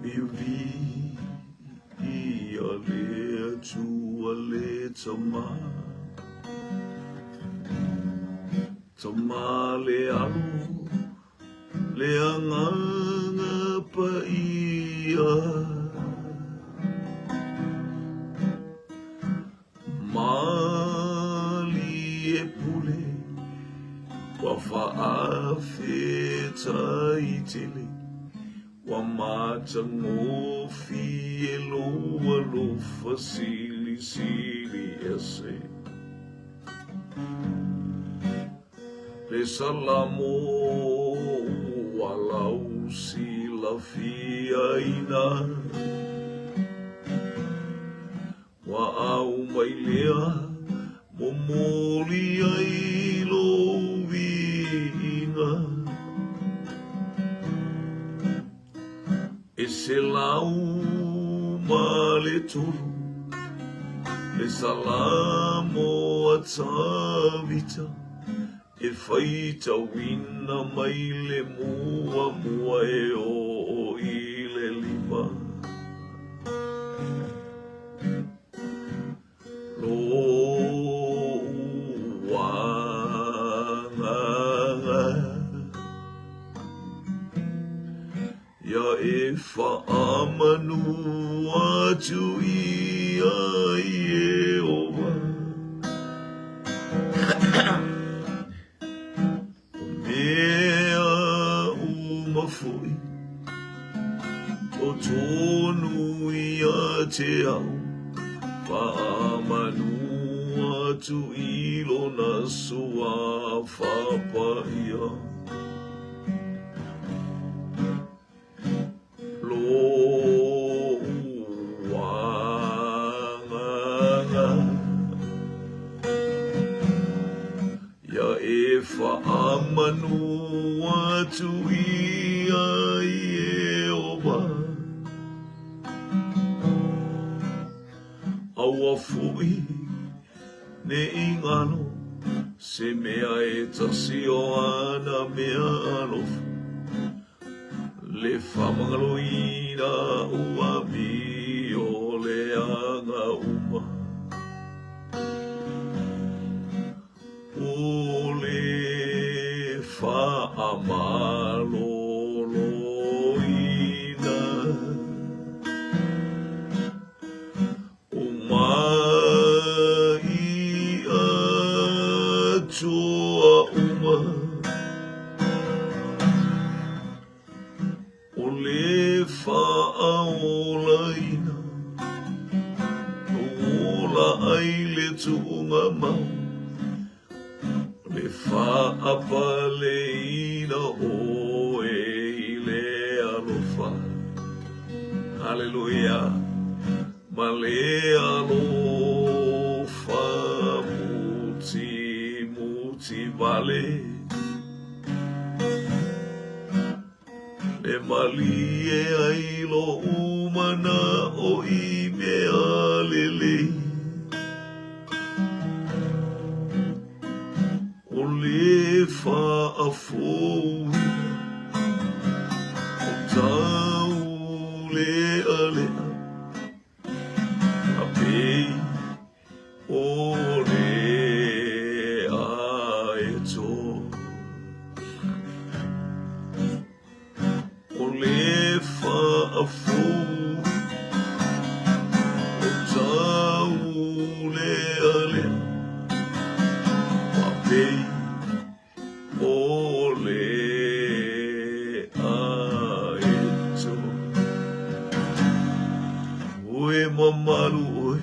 Viia le Atua le Tama, Tama le Alo, le Agaga Paia. Malie pule ua faafetai tele Ua matagofie lou alofa silisili ese. Le Salamo ua lau silafiaina. Ua au mai lea momoli ai lou viiga. E 103 le Salamo a Tavita e faitauina mai le muamua e oo i le lima. Lou agaga ia e faamanu atu ia Ieova. O mea uma foi totonu ia te au, faamanu atu i lona suafa paia. Lou agaga ia e faamanu atu ia Ieova. Aua foi ne i ngalo se mea e tasi o ana mea alofa. Le faamagaloina ua mio leaga uma. O le faamaloloina. O mai atoa uma. O le faaolaina, ola ai le tuuga mau, le faapaleina oe i le alofa. Haleluia! Ma le alofa mutimuti wale. E malie ai loʻu manaʻo i mea lelei. ʻO le faafouina o tauleʻaleʻa a pei o le aeto. O le faafou o taulealea pei o le aeto. Ue mamalu oe,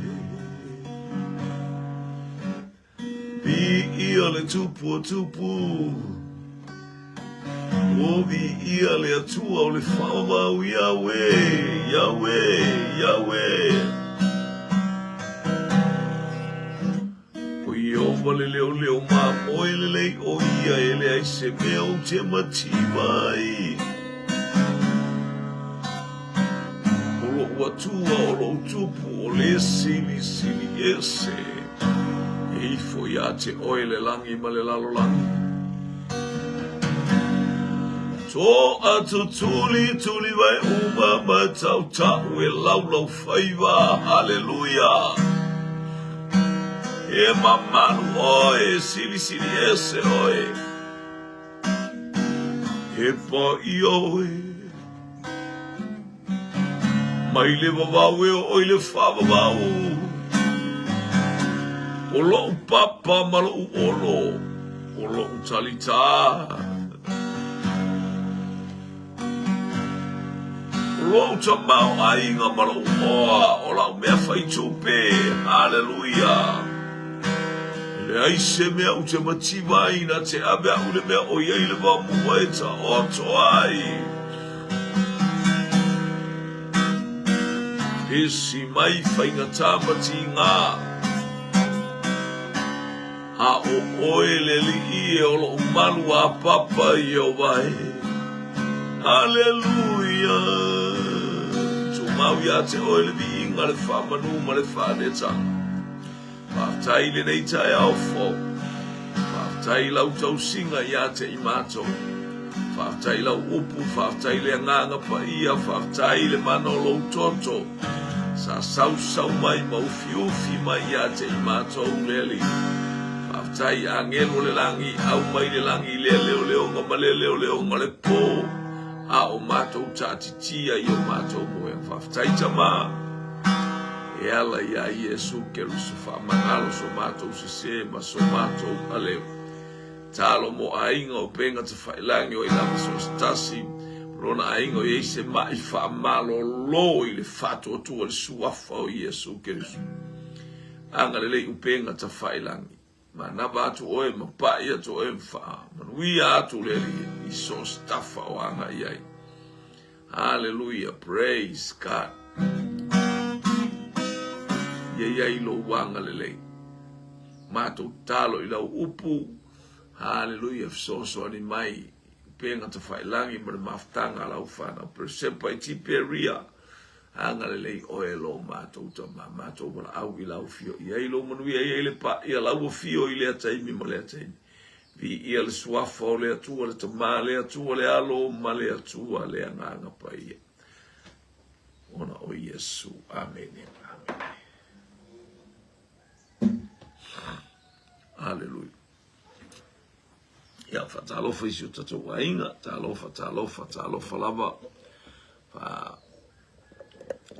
Viia le Tupu o Tupu, O viia le Atua o le faavavau, Yahweh, Yahweh, Yahweh. O Ieova le leoleo mamoe lelei, o ia e leai se mea ou te mativa ai. O loʻu Atua, o loʻu Tupu, o le Silisili Ese, e ifo iā te oe le lagi ma le lalolagi. Toatutuli tuli vai uma ma tautau e laulau faiva. Haleluia! E mamalu oe, silisili ese oe. E paia oe. Mai le vavau e oo i le faavavau. O loʻu papa ma loʻu olo, o loʻu talitā. O loʻu tamaoaiga ma loʻu oa, o lau mea fai tupe. Haleluia! E leai se mea ou te mativa ai na te ave aʻu le mea ʻoi ai le vaomua e taoto ai. Pesi mai faigata ma tigā, a ʻo ʻoe le aliʻi e o loʻu malu a papa Iēhova e. Haleluia! Tumau iā te ʻoe le viiga, le faamanu ma le faanetaga. Faafetai i lenei taeao fou. Faafetai i lau tausiga iā te i matou. Faafetai i lau upu, faafetai i le Agaga Paia, faafetai i le mana o lou toto sa sausau mai ma ufiufi mai iā te i matou le Alii. Faafetai i agelu o le lagi, au mai le lagi i lea leoleoga ma lea leoleoga o le po, a o matou taatitia i o matou moega. Faafetai Tama. E ala iā Iesu Keriso faamagalo so matou sese ma so matou aleu. Talo mo aiga o Penga Tafailangi o i lava so se tasi ma lona aiga o iai se maʻi faamalolo i le faatuatua le suafa o Iesu Keriso. Agalelei upenga Tafailangi. Manava atu oe ma paʻi atu oe ma faamanuia atu le Alii i so o se tafa o agai ai. Hallelujah, praise God. Ia iai lou agalelei. Matou tatalo i lau upu. Hallelujah, fesoasoani mai i upega tafailangi ma le mafutaga a lau fanau. Peresepa i Tiperia. Agalelei oe e lo matou tama, matou valaau i lau afio i ai lou manuia i ai le paia lau afio i lea taimi ma lea taimi. Viia le suafa o le Atua le Tama le Atua le Alo ma le Atua le Agaga Paia. Ona o Iesu. Amene. Amene. Aleluia. Ia, faatalofa i si o tatou aiga, talofa, talofa, talofa lava. Fa,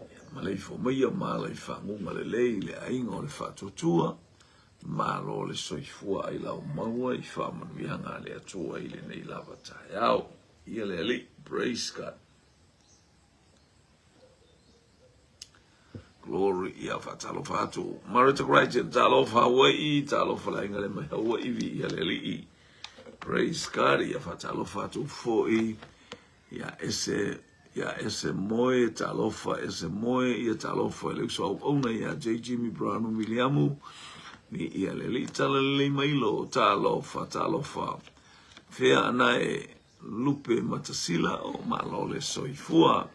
ia, maleifua maia ma ala i faaguga lelei le aiga o le faatuatua, malo le soifua ai lau maua i faamanuiaga a le Atua i lenei lava taeao. Ia le Alii, praise God. Glory, ia faatalofa atu. Marita Crichton, talofa Hawaii, talofa le aiga le mai Hawaii, viia le Alii. Praise God, ia faatalofa atu foi. Ia ese, ia ese moe, talofa ese moe, ia talofa i le uso auauna ia J. Jimmy Brown Wiliamu. Viia le Alii, talalelei mai lo, talofa, talofa. Fea ana e Lupe Matasila o Malo le soifua.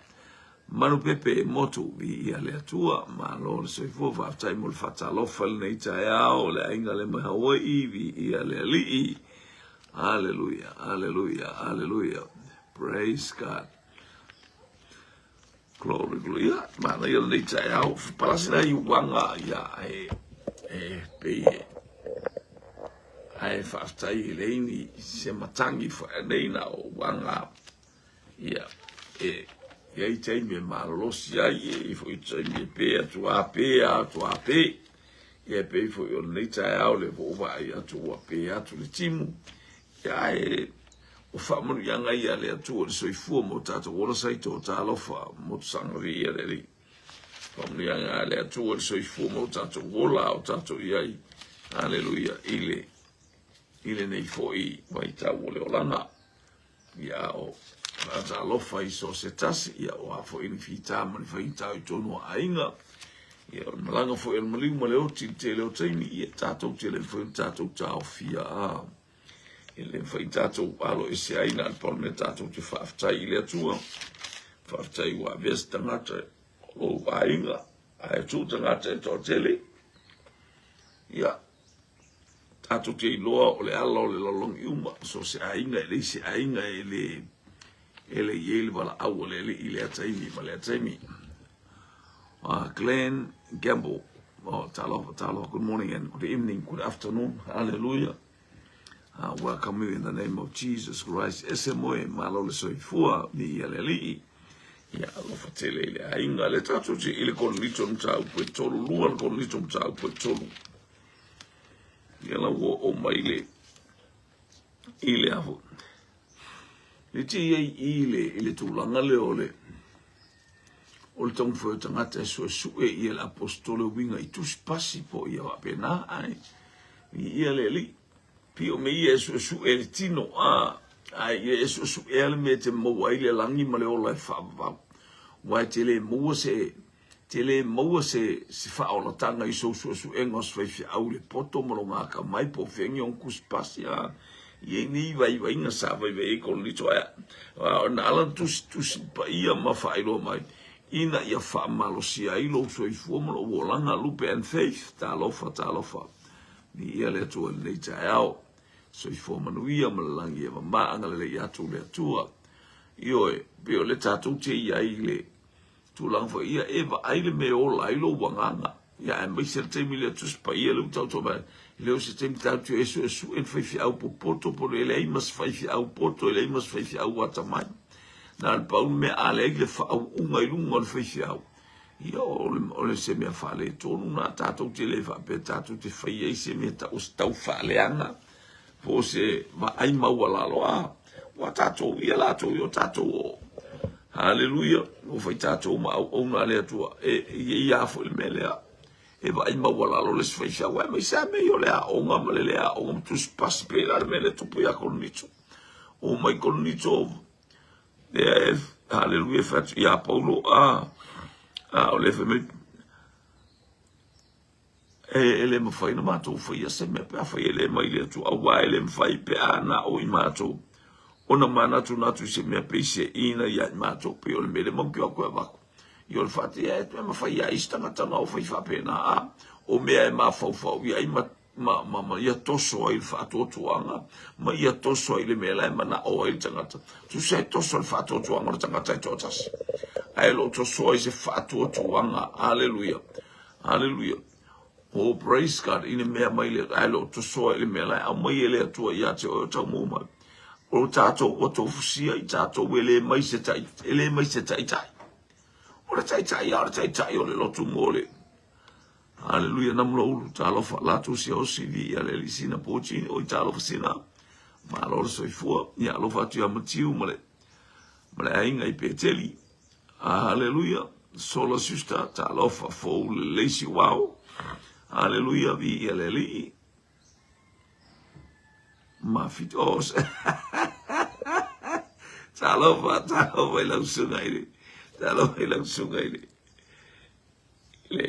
Manu pepe e motu, viia le Atua, malo le soifua, faafetai mo le faatalofa i lenei taeao, le aiga le mai Hawaii, viia le Alii. Aleluia, aleluia, aleluia. Praise God. Glory, glory. Ia, manaia lenei taeao. Palasi nai uaga, ia, e, e, pei e, ae faafetai e leai ni se matagi foi nei na o uaga, ia, e, i ai taimi e malolosi ai, e i foi taimi e pe atu a pe a atu a pe. Ia, e pei foi o lenei taeao le ua ou vaai atu ua pe atu le timu, ia, ae o faamanuiaga ia a le Atua i le soifua ma o tatou ola sa i tō talofa motusaga viia le Alii. Faamanuiaga a le Atua i le soifua ma o tatou ola o tatou i ai. Aleluia i le i lenei foi vaitau o le olaga. Ia o faatalofa i so se tasi, ia o a foi ni fita ma ni faigata i tonu o aiga. Ia o le malaga foi o le maliu ma le oti i le tele o taimi, ia tatou te le mafai ona tatou taofia a. E le mafai tatou alo ese ai na o le pau le mea tatou te faafetai i le Atua. Faafetai ua avea se tagata o lou aiga, ae tuu tagata e toatele. Ia, tatou te iloa o le ala o le lalolagi uma, so o se aiga e leai se aiga e le. E le i ai le valaau a le Alii i lea taimi ma lea taimi. Glenn Gamble, oh, talofa, talofa, good morning and good evening, good afternoon, hallelujah. Welcome you in the name of Jesus Christ. Ese moe, malo le soifua, ni ia le alii. Ia alofa tele i le aiga, le tatou te i le Korinito mataupu e tolu, lua le Korinito mataupu e tolu. Ia la ua o mai le, i le afu. Le te iai i le, i le tulaga lea o le, o le taumafai o tagata e suesue ia le aposetolo e uiga i tusipasi po ia faapena, ae viia le Alii. Pio me ia e suesue le tino, a, ae ia e suesuea le mea e te maua ai le lagi ma le ola e faavavau. Aua e te le maua se, te le maua se, se faaolataga i sou suesuega o se faifeau i le poto ma lona akamai po o fea ni ona tusipasi, a. I ai nei vaivaiga sa vaivai ai Korinito, ae na ala ona tusitusi paia ma faailoa mai, ina ia faamalosia ai lou soifua ma lou olaga, Lupe and Faith, talofa, talofa. Viia le Atua i lenei taeao. Soifua manuia ma le lagi e mama agalelei ia tou le Atua. Ioe, pei o le tatou te i ai i le tulaga foi ia e vaai le mea e ola ai lou agaga. Ia aemaise le taimi lea Tusi Paia lea ua taoto mai, e le o se taimi tatou te suesue le faifeau popoto po o le leai ma se faifeau poto, e leai ma se faifeau atamai. Na o le pau le mea a leai le faauuga i luga o le faifeau, ia o le se mea faaletonu na tatou te le faapea tatou te fai ai se mea tau o se tau faaleaga po o se vaai maualalo a ua tatou ia latou ia o tatou o haleluia ua fai tatou ma auauna a le Atua e i ai foi le mea lea e vaai maualalo le isi faifeau aemaise lava mea ia o le aoga ma le le aoga ma tusipasi pei la le mea lea tupu ia Korinito o mai Korinito lea e haleluia fai atu ia Paulo a a o le fai mai E le mafai ona matou faia se mea pe afai e le mai le Atua, aua e le mafai pe a na o i matou ona manatunatu i se mea peiseina ia i matou, pei o le mea le mautioa koe avatu. I o le faatea e toe mafai ia isi tagata na o fai faapena a o mea e mafaufau i ai ma ma, ma, ma ia toso ai le faatuatuaga, ma ia toso ai le mea la e manao ai le tagata. Tusa e toso le faatuatuaga o le tagata e toatasi. Ae lo toso ai se faatuatuaga. Aleluia. Haleluia. Oh, praise God. I le mea mai le, ae le o tosoa i le mea la e aumai e le Atua ia te oe o taumou mai. O tatou ua tofusia i tatou e le mai se tai, e le mai se taitai. O le taitai a o le taitai o le lotu mo le. Haleluia, namula ulu, talofa, latou sia osi, vi ia le ali sina poti, o i talofa sina. Malo le soifua, ia alofa atu ia Matiu ma le, ma le aiga i Peteli. Haleluia. Sola sister, talofa fou lelei siuao. Haleluia, viia le Alii. Mafiti, oh, talofa, talofa i lau susuga i le, talofa i lau susuga i le, le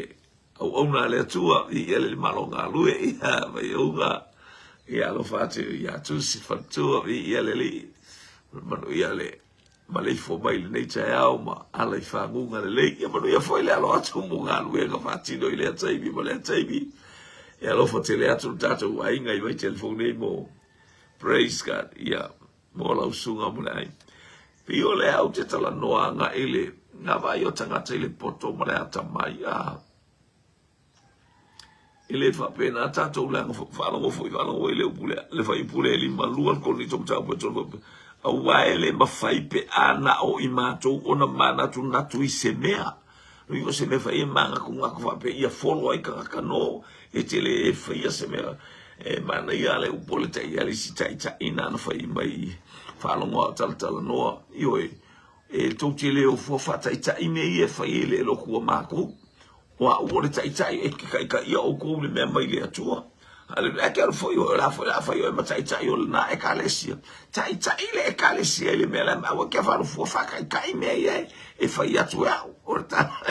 auauna a le Atua, viia le malo galue, ia, vaiauga, ia alofa atu ia Tusi faletua, viia le Alii, manuia le maleifua mai i lenei taeao ma ala i faguga lelei. Ia manuia foi le alo atu mo galuega faatino i lea taimi ma lea taimi. E alofa tele atu le tatou aiga i Vaitelefou nei mo Praise God. Ia, mo lau susuga mo le aiga. Pei o lea ou te talanoa agai i le ngā vaai o tagata i le poto ma le atamai. Ah, E le faapena tatou leaga faalogo foi faalogo i le upu lea le fuaiupu lea e lima lua le Korinito mataupu e tolu aua e le mafai pe a na o i matou ona manatunatu i se mea Ui o se mea fai e manatunatu faapea ia folo ai tagata no e te le faia se mea e manaia le upu o le taiala i si taitai na fai mai faalogo a o talatalanoa ioe e tou te le ofua faataitai mea ia e fai ai le lotu a matou O au o le taitai e taitaia outou i le mea mai le Atua. Haleluia. Ae te alu foi oe, o le a foi o le a fai oe ma taitai o lena ekalesia. Taitai le ekalesia i le mea la, aua e te falofua faataitai mea ia e fai atu e au. O le tala,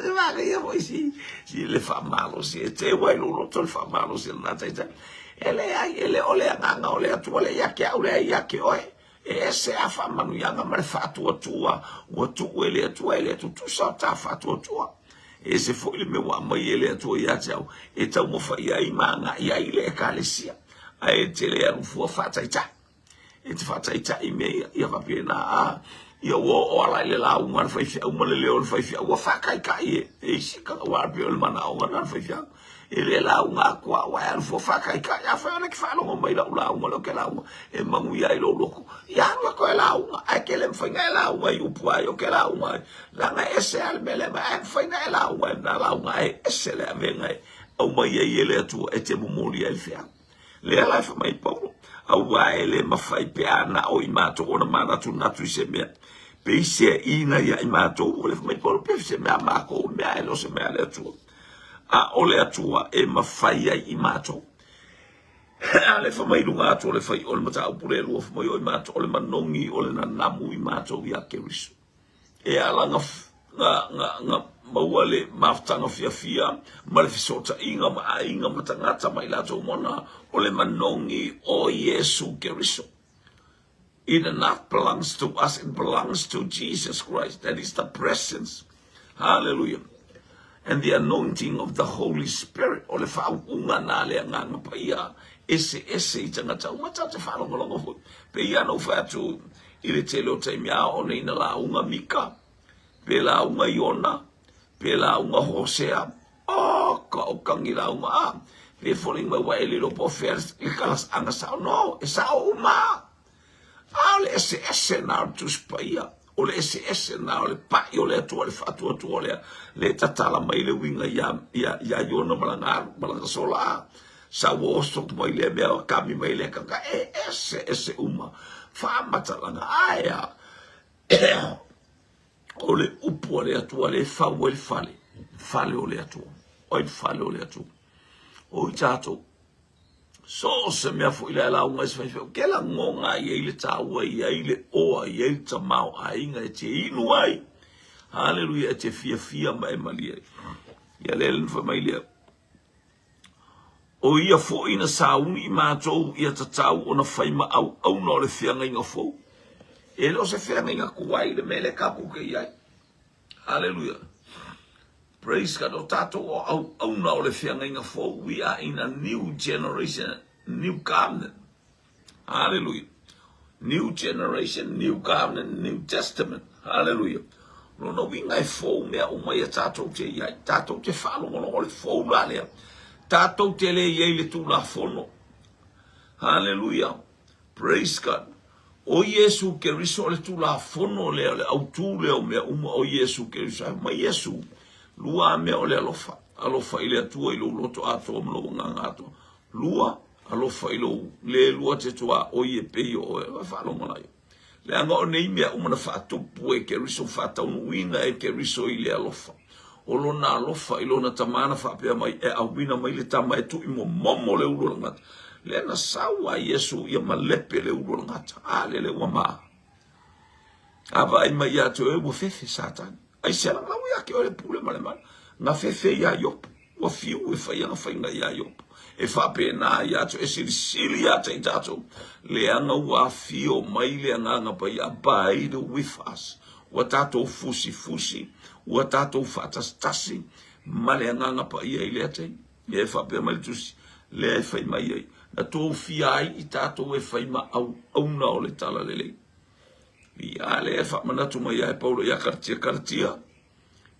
se manaia foi si, si le faamalosi, e teu ai lou loto le faamalosi o lena taitai. E leai, e le o le agaga o le Atua lea ia te au, lea ia te oe. E ese a faamanuiaga ma le faatuatua ua tuu e le Atua e le tutusa o ta faatuatua. E ese foi le mea ua aumai e le Atua ia te au e taumafai ai ma agai ai le Ekalesia, ae e te le alu fua faataitai. E te faataitai mea ia, ia faapena a. Ia ua oo ala i le lauga a le faifeau ma le leo o le faifeau ua faataitai e e isi tagata aua pei o le manaoga lena o le faifeau. E le lauga atu au ae alu fua faataitai. Afai o lea e te faalogo mai i lau lauga lea ou te lauga e manuia ai lou loto, ia alu e toe lauga. Ae te le mafai ona e lauga i upu a ia ou te lauga ai, leaga e ese lava le mea lea ae mafai ona e lauga i lena lauga ae ese le avega e aumai ai e le Atua e te momoli ai le feau. Lea la e fai mai Paulo, auā e le mafai pe a na o i matou ona manatunatu i se mea, peiseaiina ia i matou, ua le fai mai Paulo, pe se mea a matou mea ae le o se mea a le Atua. A o le Atua e mafai ai i matou. A le fai mai i luga atu o le fai o le mataupu lea lua, fai mai o i matou, o le manogi o le nanamu i matou ia Keriso. E ala na, na, na, na maua le mafutaga fiafia ma le fesootaiga ma aiga ma tagata ma i latou mona o le manogi o Iesu Keriso. It not belongs to us, it belongs to Jesus Christ. That is the presence. Hallelujah. And the anointing of the Holy Spirit. O le faauuga na le agaga paia ese ese i tagata uma ta te whaalongolongo foi. Pe ia na uwhai atu i le tele o taimi a o nei na lauga Mika, pe lauga Iona, pe lauga Hosea, oh, ka o kangi lauga a, pe foliga mai ua e lilo po o fea le kalasaga sao, no, e sao uma. A o le eseese na o le Tusi Paia, o le eseese na o le pai o le Atua, le faatuatua o lea, le tatala mai le uiga ia, ia, ia Iona ma lana alu, ma lana sola a. Sa ua oso mai lea mea, kami mai lea kaka, e ese ese uma. Faamatalaga ae a. O le upu a le Atua lea e fau ai le fale, fale o le Atua. O ai le fale o le Atua? O i tatou. So o se mea foi lea lauga i se faifeau, ke lagona ai ai le taua, i ai le oa, i ai le tamaoaiga e te inu ai. Haleluia, e te fiafia ma e malie ai. Ia lea le fai mai lea. O ia foi na sauni i matou ia tatau ona fai ma auauna o le feagaiga fou. E le o se feagaiga tuai le mea lea tatou te i ai. Haleluia. Praise God. O tatou o auauna o le feagaiga fou. We are in a new generation, new covenant. Hallelujah. New generation, new covenant, new testament. Hallelujah. Lona uiga e fou mea uma ia tatou te i ai. Tatou te faalogologo le fou la lea. Tatou te le i ai le Tulafono. Hallelujah. Praise God. O Iesu Keriso o le Tulafono lea, o le autū lea o mea uma o Iesu Keriso. Ai mai Iesu, lua mea o le alofa. Alofa i le Atua i lou loto atoa ma lou agaga atoa. Lua, Alofa i lou le lua te tuaoi e pei o oe. Ua faalogo lai. Leaga o nei mea uma na faatupu e Keriso, faataunuuina e Keriso i le alofa. O lona alofa i lona tama na faapea mai, e auina mai le tama e tui momomo le ulu o le gata. Lea na sau a Iesu ia malepe le ulu o le gata. A lele ua ma. A vaai mai ia te oe ua fefe Satani. Aisea lau ia te oe le pule ma le mana. Na fefe ia Iopo. Ua fiu e fai ana faiga ia Iopo. E faapena ia te oe, e silisili ia te i tatou. Leaga ua afio mai le Agaga Paia, abide with us. Ua tatou fusifusi, ua tatou faatasitasi ma le Agaga Paia i lea taimi. Lea e faapea mai le Tusi, lea e fai mai ai, na tofia ai i tatou e fai ma auauna o le Talalelei. Ia lea e faamanatu mai ai Paulo ia Karatia, Karatia,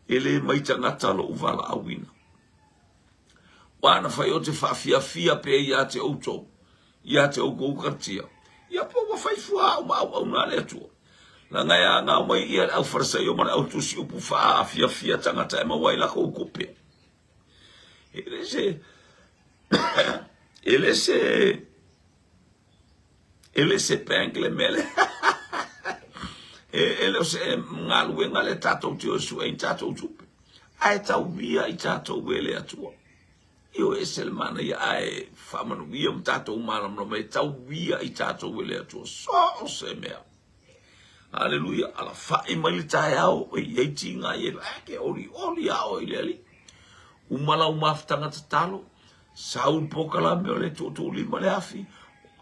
e le mai tagata lou valaauina. Ua na fai o te faafiafia pea ia te outou, ia te outou Karatia. Ia po ua fai fua au ma auauna a le Atua. Leaga e agao mai ia le au Farisaio ma le au tusi upu faafiafia tagata e maua ai lakou tupe. E le se, e le se, E le se bank le mea lea. E le o se galuega le tatou te o e sue ai tatou tupe. Ae tauia i tatou e le Atua. Ioe, ese le manaia ae faamanuia ma tatou malamalama e tauia i tatou e le Atua. So o se mea. Aleluia, alafai mai le taeao e i ai tiga i e ke oli oli a oe i le Alii. Uma lau mafutaga tatalo, Sau le polokalame o le tuutuulima le afi,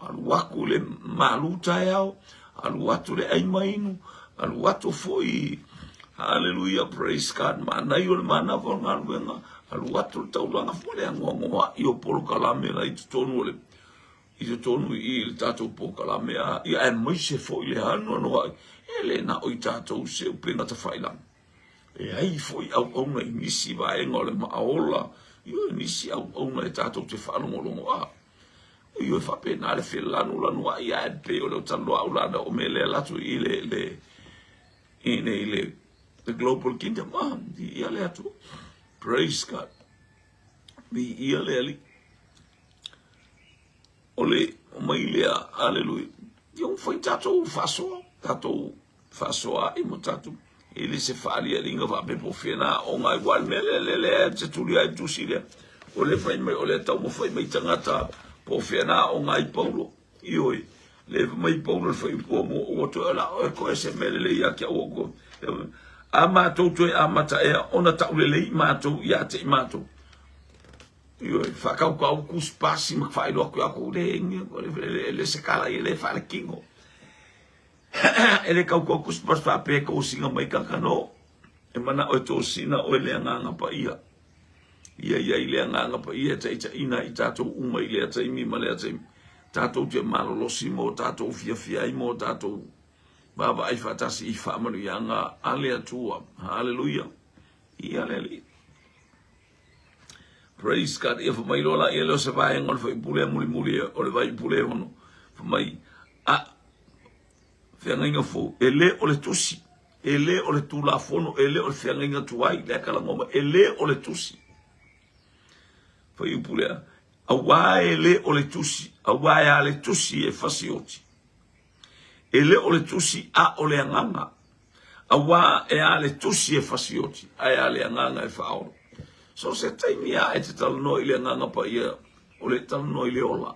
alu atu le malu taeao, alu atu le ai ma inu, alu atu foi, hallelujah, praise God, manaia o le manava o le galuega, alu atu le taulaga foi le agoagoa'i o polokalame la i totonu o le. i totonu i i le tatou polokalame a ia aemaise foi le anoanoai e le na o i tatou se upega tafailagi. E ai foi auauna i nisi vaega o le maaola, ioe, nisi auauna e tatou te faalogologo a. Ioe, faapena le felanulanuai ae pei o le talanoa au la o mea lea latou i le le i le le the global kingdom ah ia le atu. Praise God. Viia le Alii. O le mai lea, aleluia. Ia ua fai tatou faasoa, tatou faasoa ai ma tatou. E le se faalialiga faapea po o fea na aoga ai, aua o le mea lea, lea, lea e te tuli ai le tusi lea. O le fai mai, o le taumafai mai tagata po o fea na aoga ai Paulo. Ioe, le fai mai Paulo le fuaiupu muamua, ua toe la oe koe se mea lelei ia te au ua koe. A matou toe amata ea ona taulelei matou ia te i matou. Ioe, faatautau tusipasi ma faailoa atu ia tou le e le se tala ia le faaletino. E le tautau tusipasi faapea e tosina mai tagata no. E manao e tosina oe le agaga paia. Ia i ai le agaga paia e taitaiina ai tatou uma i lea taimi ma lea taimi. Tatou te malolosi mo tatou fiafia ai mo tatou vaavaai faatasi i faamanuiaga a le Atua. Haleluia. Ia le Alii. Praise God. Ia fai mai loa laia lea o se vaega o le fuaiupu lea mulimuli o le fuaiupu lea e 6. Fai mai, a feagaiga fou, e le o le tusi, e le o le tulafono, e le o le feagaiga tuai, lea talanoa mai, e le o le tusi. Fuaiupu lea, auā e le o le tusi, auā e a le tusi e fasioti. E le o le tusi a o le agaga. Auā e a le tusi e fasioti, ae a le agaga e faaola. So se taimi a e te talanoa i le agaga paia, o le talanoa i le ola.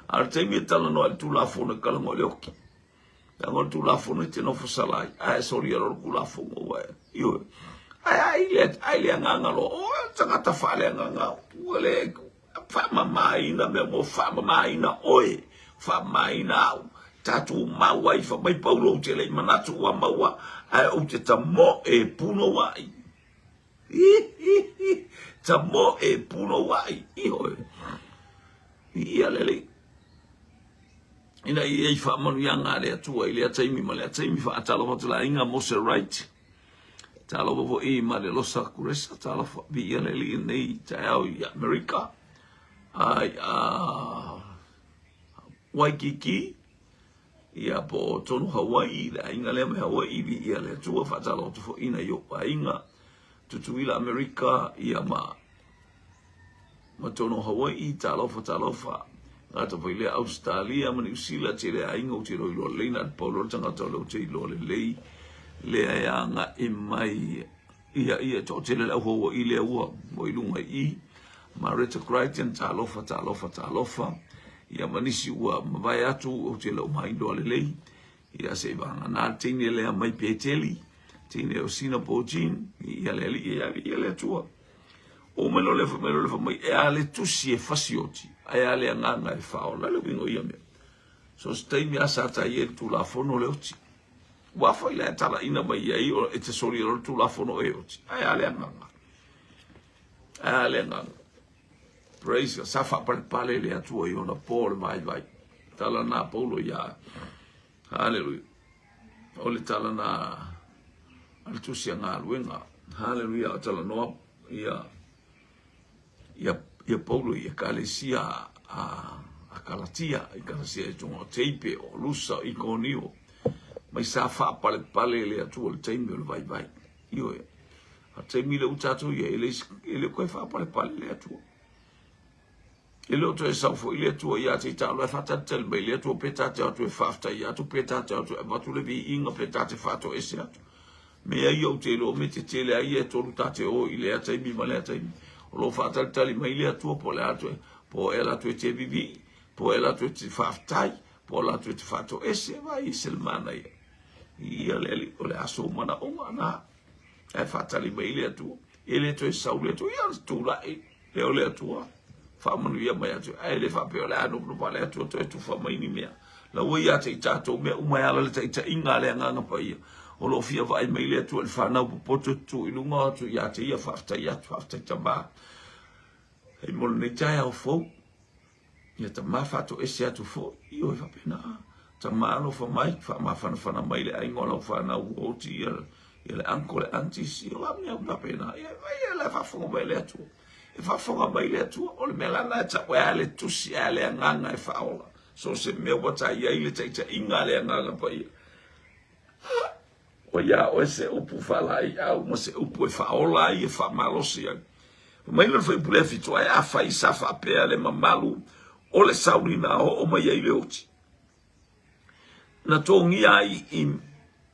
A o le taimi e talanoa i le Tulafono, e talanoa i le oki. Leaga o le Tulafono e te nofo sala ai, ae solia loa le Tulafono ua e, ioe. Ae ai le, ai le agaga loa, o le tagata faaleagaga, ua le, Faamamaina mea mo faamamaina oe, faamamaina au, tatou mau ai, fai mai Paulo ou te le i manatu ua maua, ae ou te tamoe punouai. Tamoe punouai, ioe. Ia lelei. Ina ia i faamanuiaga a le Atua i lea taimi ma lea taimi, faatalofa atu le aiga Mose Wright. Talofa foi i Malelosa Kuresa, talofa viia le Alii nei taeao i Amerika, a i a Waikiki, ia po o tonu Hawaii, le aiga lea mai Hawaii, viia le Atua, faatalofa atu foi i nai ou aiga, Tutuila Amerika, ia ma ma tonu Hawaii, talofa talofa, gata foi lea Ausetalia ma Niusila, tele aiga ou te iloiloa lelei, na o le pau loa le tagata o lea ou te iloa lelei, lea e agai mai ia ia toatele le au Hawaii lea ua ua i luga i i, Mareta Crichton, talofa talofa talofa, ia ma nisi ua mavae atu ou te le o mailoa lelei, ia se i vagana le teine lea mai Peteli, teine o Sina Jean, ia le alii ia ia le Atua. O mai loa le fai mai loa le fai mai, e a le tusi e fasioti, ae a le agaga e faaola. Le uiga o ia mea. So se taimi a sa tai ai le Tulafono le oti. Ua foi la e talaina mai ai e te soli loa le Tulafono e oti, ae a le agaga. Ae a le agaga. Praise God. Sa faapalepale le Atua i ona po o le vaivai. Tala na Paulo ia. Hallelujah. O le tala na a le tusi a galuega. Hallelujah. O talanoa ia ia ia Paulo i ekalesia a a Kalatia, i Kalasia i tunga o Teipe, o Lusa, o Ikonio. Mai sa faapalepale le Atua i le taimi o le vaivai. Ioe. A taimi le u tatou ia, e le, e le koe faapalepale le Atua. E le o toe sau foi le Atua ia te i taalo e faatalitali mai le Atua pe ta te o atu e faafetai atu, pe ta te o atu e avatu le viiga, pe ta te faatoese atu. Mea ia ou te iloa me te tele ai ia e tolu ta te o i lea taimi ma lea taimi. O lo o faatalitali mai le Atua po o le a toe, po o ea latou e te vivii, po o ea latou e te faafetai, po o latou e te faatoese, vai e se le manaia. Ia le Alii, o le a sou manaoga na. Ae faatali mai le Atua. E le toe sau le Atua, ia tulai lea o le Atua. Faamanuia mai atu. Ae le faapea o le a nofonofo le Atua toe tufa mai ni mea. La ua ia te i tatou mea uma e ala le taitaiga a le Agaga Paia. O lo o fia vaai mai le Atua i le fanau popoto e tutu i luga o atu ia te ia faafetai atu, faafetai Tama. Hei mo lenei taeao fou. Ia tama faatoese atu foi, ioe faapena. Tama alofa mai, faamafanafana mai le aiga o lau fanau ua oti ia, ia le uncle, le aunties, ia o mea uma faapena. Ia, ia la faafofoga mai le Atua. E faafofoga mai le Atua, o le mea la na e tau e a le tusi, a le agaga e faaola. So se mea ua ta i ai le taitaiga a le agaga paia. Ua iā oe se upu faalaeiau ma se upu e faaola ai e faamalosi ai. Fai mai le fuaiupu lea fitu, ae afai sa faapea le mamalu o le saulina oo mai ai le oti, na togia ai i,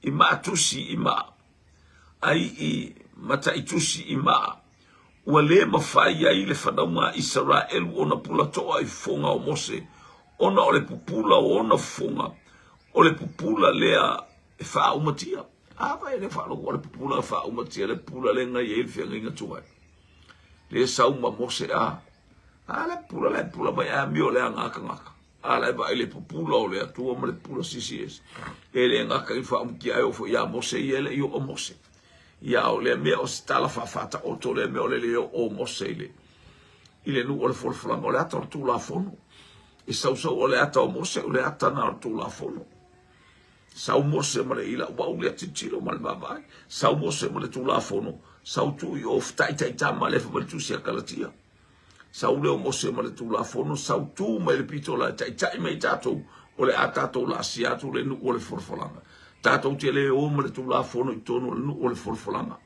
i maatusi i maa, ai i mataitusi i maa, ua le mafai ai le fanauga a Isaraelu ona pulatoa i fofoga o Mose, ona o le pupula o ona fofoga, o le pupula lea e faaumatia. A fai le faalogo o le pupula e faaumatia, le pupula lea na i ai le feagaiga tuai. Le sau ma Mose a. A le pupula le pupula mai a mio le aga tagata. A la e vaai le pupula o le Atua ma le pupula sisi ese. E le gata i faaumatia ai o foi ia Mose ia le i oo Mose. Ia o lea mea o se tala faafaataoto lea mea o le le oo o Mose i le i le nuu o le folafolaga o le ata o le Tulafono. E sausau o le ata o Mose o le ata na o le Tulafono. Sau Mose ma le ila ua uli a tilotilo ma le vaavaai. Sau Mose ma le Tulafono, sau tuu i o fetaitaitama le fai mai le tusi a Kalatia. Sau lea o Mose ma le Tulafono, sau tu mai le pito la e taitai mai tatou, o le a tatou laasia atu le nuu o le folafolaga. Tatou te le o ma le Tulafono i totonu o le nuu o le folafolaga.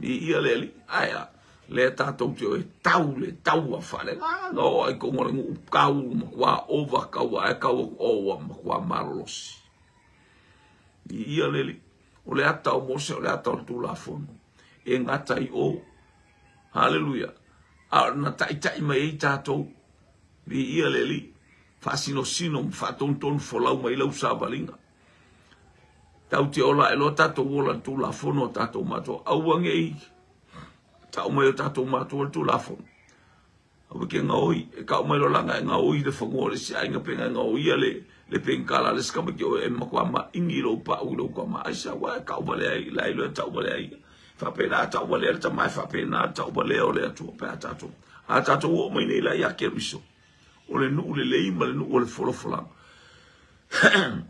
Viia le Alii. Ae a? Lea tatou te o e tau le taua faaleagaga o ai tonu o le nuu tau matua ova taua ae tau atu o ua matua malolosi. Viia le Alii. O le ata o Mose o le ata o le Tulafono e gata i o. Haleluia. A na taitai mai ai tatou. Viia le Alii. Faasinosino ma faatonutonu folau mai lau savaliga. Tatou te ola ae loa tatou ola i le Tulafono a tatou matua. Aua ne i tau mai o tatou matua le Tulafono. Aua ke gaoi, e tau mai loa laga e gaoi le fanua o le isi aiga pe na e gaoia le le penkala a le isi tamaiti o e matua maini i lou pau i lou tama. Aisea ua e tau valea ai, la iloa e tau valea ai. Faapena tau valea le tama e faapena tau valea o le Atua pe a tatou. A tatou oo mai nei la ia Keriso. O le nuu lelei ma le nuu o le folafolaga.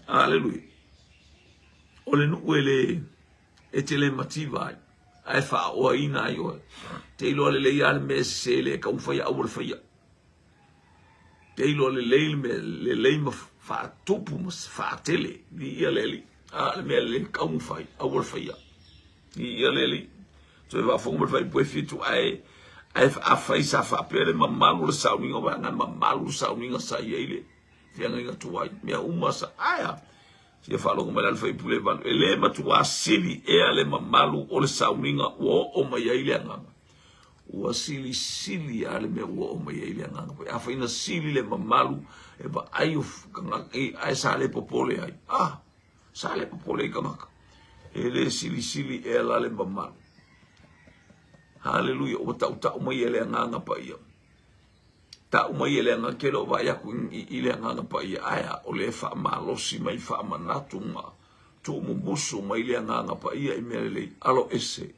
Aleluia. O le nuu e le e te le mativa ai, ae faaoaina ai oe. Te iloa lelei lava le mea e sese le taumafai aua le faia. Te iloa lelei le mea lelei ma faatupu ma faatele. Viia le Alii. A le mea le taumafai aua le faia. Viia le Alii. Toe faafofoga mai le faaipu e fitu ae ae afai sa faapea le mamalu o le sauniga o vaega mamalu le sauniga sa i ai le feagaiga tuai mea uma sa aea fia faalogo mai la le faipule valu e le matuā sili ea le mamalu o le sauniga ua oo mai ai le agaga ua silisili a le mea ua oo mai ai le agaga pai afai na sili le mamalu e vaai o tagata ae sa le popole ai ah Sa le popole i tagata. E le silisili ea la le mamalu. Haleluia, ua tautau mai e le Agaga Paia. Tau mai e le Agaga, ke le o vaai aku i, i le Agaga Paia, ae a, o le faamalosi mai, faamanatu ma tuumumusu mai le Agaga Paia i mea lelei. Alo ese,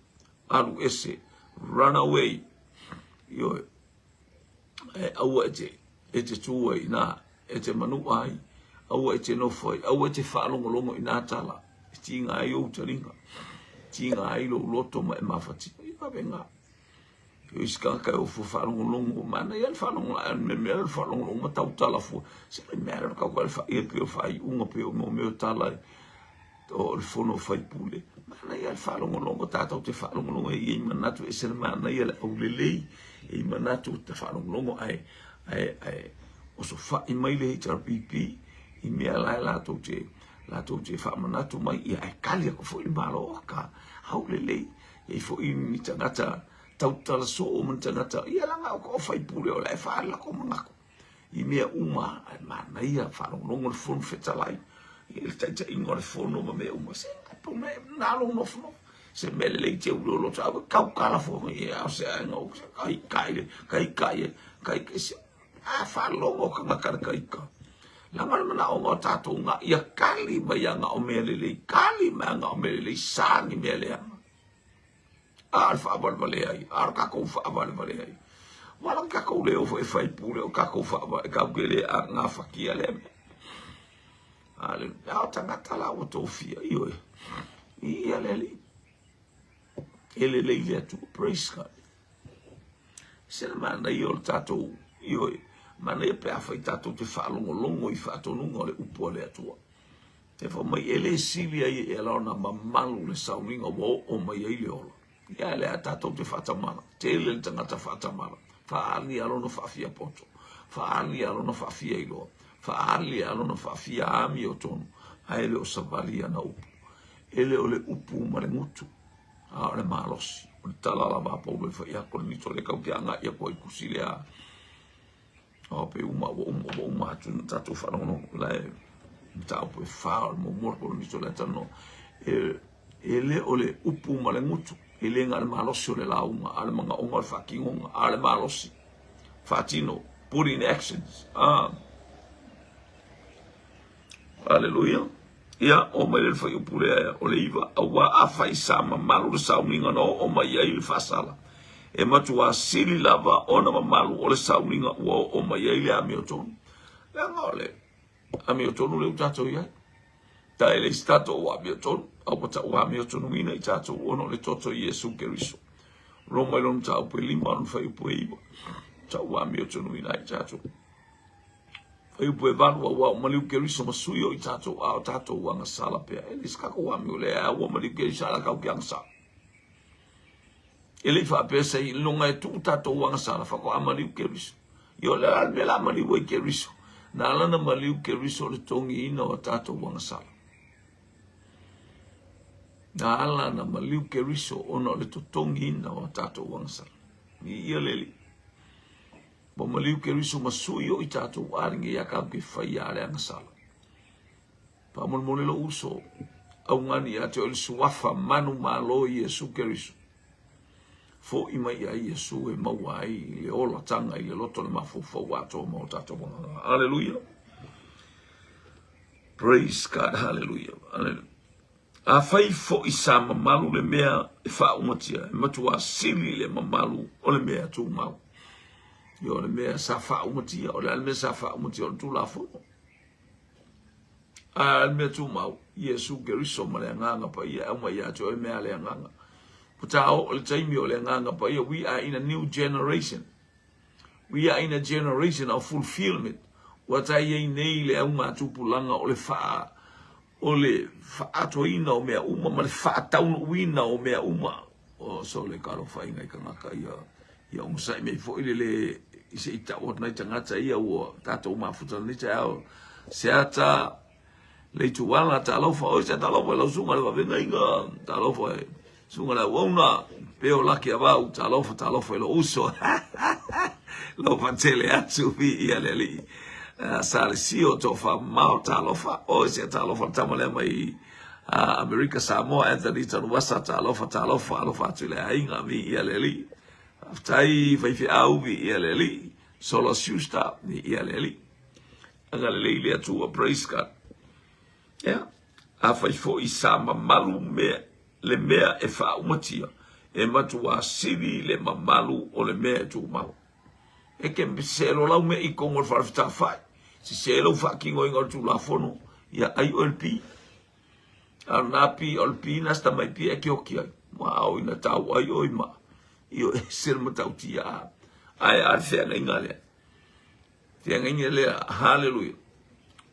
alu ese, run away. Ioe. Ae aua e te, e te tū ai inā, e te manuʻa ai, aua e te nofo ai, aua e te faalogologo i nā tala e tīga ai ou talinga, tīga ai lou loto ma e mafatia. Ia vave ngā. O isi tagata e ofo faalogologo, manaia le faalogologo, ae o le mea le faalogologo ma tautala fua. Se le mea le tau le faia pei o faaiuga pei o mea o tala o le fono faipule. Manaia le faalogologo, tatou te faalogologo e i ai manatu e ese le manaia le aulelei, e i manatu te faalogologo ae, ae, ae osofai mai le HRPP i mea la e latou te, latou te faamanatu mai, ia ae kali aku foi le Malo, ka aulelei, e i foi ni tagata tautala soo ma ni tagata, ia laga o faipule o la e faalako manatu. I mea uma ae manaia faalogologo le Fono Fetalai i le taitaiga o le Fono ma mea uma. Se na lou nofonofo se mea lelei te ulu o loto aua tautala fua ia o se aiga o se kai kai le kai kai kai kai se a faalogo tagata le kaika. Laga le manaoga o tatou nga ia kali mai aga o mea lelei, kali mai aga o mea lelei, sa ni mea leaga. A o le faavalevalea ia, a o le tatou faavalevalea ia. Ua ala tatou le o foi e fai pule o tatou faavae tatou te le gafatia lea mea. Aleluia. A o tagata la ua tofia, ioe. Viia le Alii. E lelei le Atua. Praise God. Se le manaia o le tatou, ioe, manaia pe afai tatou te faalogologo i faatonuga o le upu a le Atua. E fai mai, e le sili ai e ala ona mamalu le sauniga ua oo mai ai le ola. Ia le a tatou te faatamala, tele le tagata faatamala, faaali lava lona faafia poto, faaali lava lona faafia iloa, faaali lava lona faafia amiotonu, ae le o savali ana upu. E le o le upu ma le gutu, a o le malosi. O le tala lava a Paulo e fai ia Korinito, lea tatou te agai atu ai i tusi lea. O pe uma ua uma ua uma atu na tatou faalogologo la e mataupu e fa o le muamua o Korinito lea talanoa. E, e le o le upu ma le gutu, e le na o le malosi o le lauga, a o le manaoga o le faatinoga, a o le malosi faatino, put in actions. Ah. Aleluia. Ia, oo mai lea i le fuaiupu lea o le 9, Auā afai sa mamalu le sauniga na oo mai ai le faasala, e matuā sili lava ona mamalu o le sauniga ua oo mai ai le amiotonu. Leaga o le amiotonu lea ua tatou i ai. Ta e leai se tatou amiotonu, a ua tau amiotonuina i tatou ona o le toto i Iesu Keriso. Roma i lona mataupu e 5, lona fuaiupu e 9, tau amiotonuina ai i tatou. Fuaiupu e 8, Aua ua maliu Keriso ma sui o i tatou, a o tatou agasala pea. E leai se tatou amio, leai, ua maliu Keriso, a o tatou te agasala. E le i faapea seiloga e tuu tatou agasala faatoa maliu Keriso. Ia o le a le mea la maliu ai Keriso? Na ala ona maliu Keriso o le togiina o tatou agasala. Na ala ona maliu Keriso ona o le totogiina o tatou agasala. Viia le Alii. Ua maliu Keriso ma sui o i tatou alige ia kau ke whai a le agasala. Faamolemole lou uso, augani ia te oe le suafa manumalo Iesu Keriso. Fo'i mai ia Iesu e maua ai le olataga i le loto le mafaufau atoa ma o tatou agaga. Aleluia. Praise God. Hallelujah. Hallelujah. Afai foi sa mamalu le mea e faaumatia, e matuā sili le mamalu o le mea tumau. Ia o le mea sa faaumatia, o le a le mea sa faaumatia o le Tulafono. A le mea tumau, Iesu Keriso ma le Agaga Paia e aumai ia te oe mea a le Agaga. Ua ta oo le taimi o le Agaga Paia, we are in a new generation. We are in a generation of fulfillment. Ua ta i ai nei le augatupulaga o le faa o le faaatoaina o mea uma ma le faataunuuina o mea uma. O sole talofa i nai tagata ia, ia onosai mai foi le le i se i tau atu nai tagata ia ua tatou mafuta lenei taeao. Seata Leituala, talofa oi se talofa i lau susuga i le faafeagaiga, talofa i susuga i le auauna, peo laki a vau, talofa, talofa i lou uso. Alofa tele atu viia le Alii. Sa le sio tofa mamao, talofa, oi se talofa le tama lea mai Amerika Samoa, Anthony Tanuvasa, talofa, talofa, alofa atu i le aiga, viia le Alii. Faafetai faifeau, viia le Alii. Sola Schuster, viia le Alii. Agalelei le Atua, praise God. Ia, afai foi sa mamalu mea, le mea e faaumatia, e matuā sili le mamalu o le mea e tumau. E ke sese lau mea i tonu o le fale fetafai, sese lou faatinoina o le Tulafono, ia ai oe le pi. A o lena pi, o le pi na se tamai pi e ke oki ai. Ma ao ina tau ai oi ma, io e se le matautia a. Ae a le feagaiga lea. Feagaiga lea, haleluia,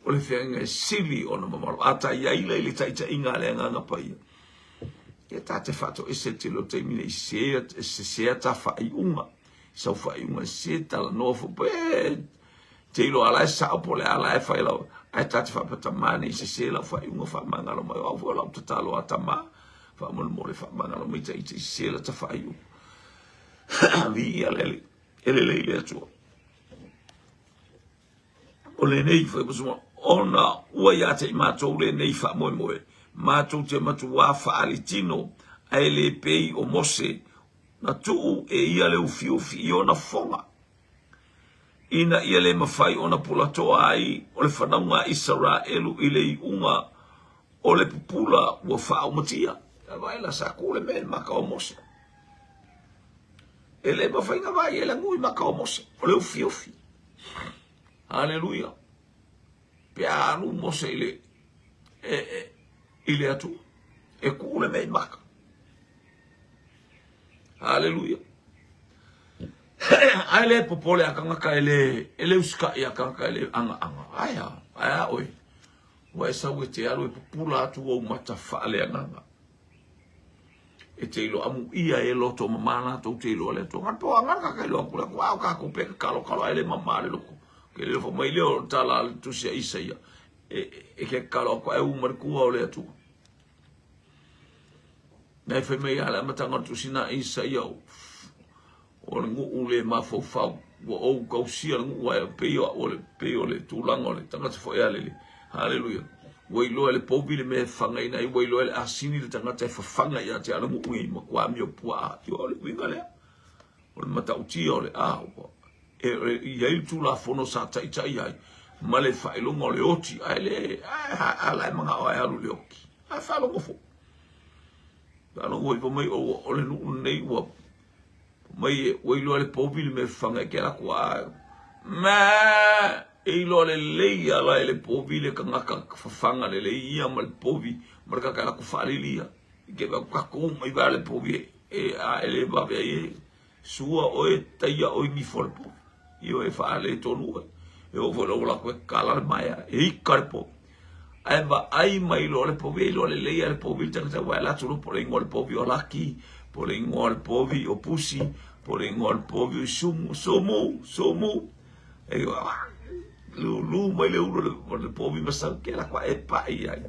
o le feagaiga e sili ona mamalu. A ta i ai la i le taitaiga a le Agaga Paia, ia ta te faatoese le tele o taimi nei, se, sesea ta faaiuga, sau faaiuga e se talanoa fo, pe te iloa la e sao po o le a la e fai lau, ae ta te faapea tamā nei sese lau faaiuga faamagalo mai, o au foi o lau tatalo a tamā, faamolemole faamagalo mai ta ita i sese la ta faaiuga. Viia le Alii. E lelei le Atua. O lenei faimasuma, ona ua ia te i matou lenei faamoemoe, matou te matuā faalitino, ae le pei o Mose, na tuu e ia le ufiufi i ona fofoga, ina ia le mafai ona pulatoa ai o le fanauga a Isaraelu i le iuga o le pupula ua faaumatia. Vaai la, sa tu le mea i le mata o Mose. E le mafai ona vaai e lanu i maka o Mose, o le ufiufi. Haleluia. Pe a alu Mose i le, e, e, i le Atua, e kuu le mea i maka. Haleluia. Ae le popole a tagata e le, e le usikai a tagata e le agaaga. Ae a, ae a oe. Ua e sau e te alu e pupula atu ou mata faaleagaga. E te iloa amuia e loto mamā latou te iloa le Atua. Ngana po angana ka ka iloa kula kua o kākou pe ka kalo kalo ai le mamā le loko. Ke le mai leo o tala a le tusi a Isaia. E, e ke kalo aku ai u ma le kua o le Atua. Nei fai mai a le amataga o le tusi na Isaia o le nuu le mafaufau ua ou tausia le nuu ae pei o le pei o le tulaga o le tagata foi a le haleluia ua iloa e le povi le mea e fagaina ai ua iloa e le asini le tagata e fafaga ia te au le nuu nei matua amio puaa ia o le uiga lea o le matautia o le a ua e i ai le tulafono sa taitai ai ma le faailoga o le oti ae le a la e manao e alu i le oti ae faalogo foi faalogo foi mai o le nuu lenei ua Mai ua iloa le povi le mea fafaga e ke laku a ma e iloa lelei ala e le povi le kangaka fafaga lelei ia ma le povi ma le kaka laku faalili ia ke va ka mai va le povi e a e le vave ai e sua oe taia oe ni fo le povi io e faale tonu oe e o foi lau laku e kala le maea e ika le povi Ae vaai mai loa le povi, e iloa lelei lava le povi i le tagata aua e alu atu loa po o le igoa o le povi o Laki, po o le igoa o le povi o Pusi, po o le igoa o le povi o Sumu, Sumu, Sumu. E lulu mai le ulu o le povi ma sau ke la kua e pai ai.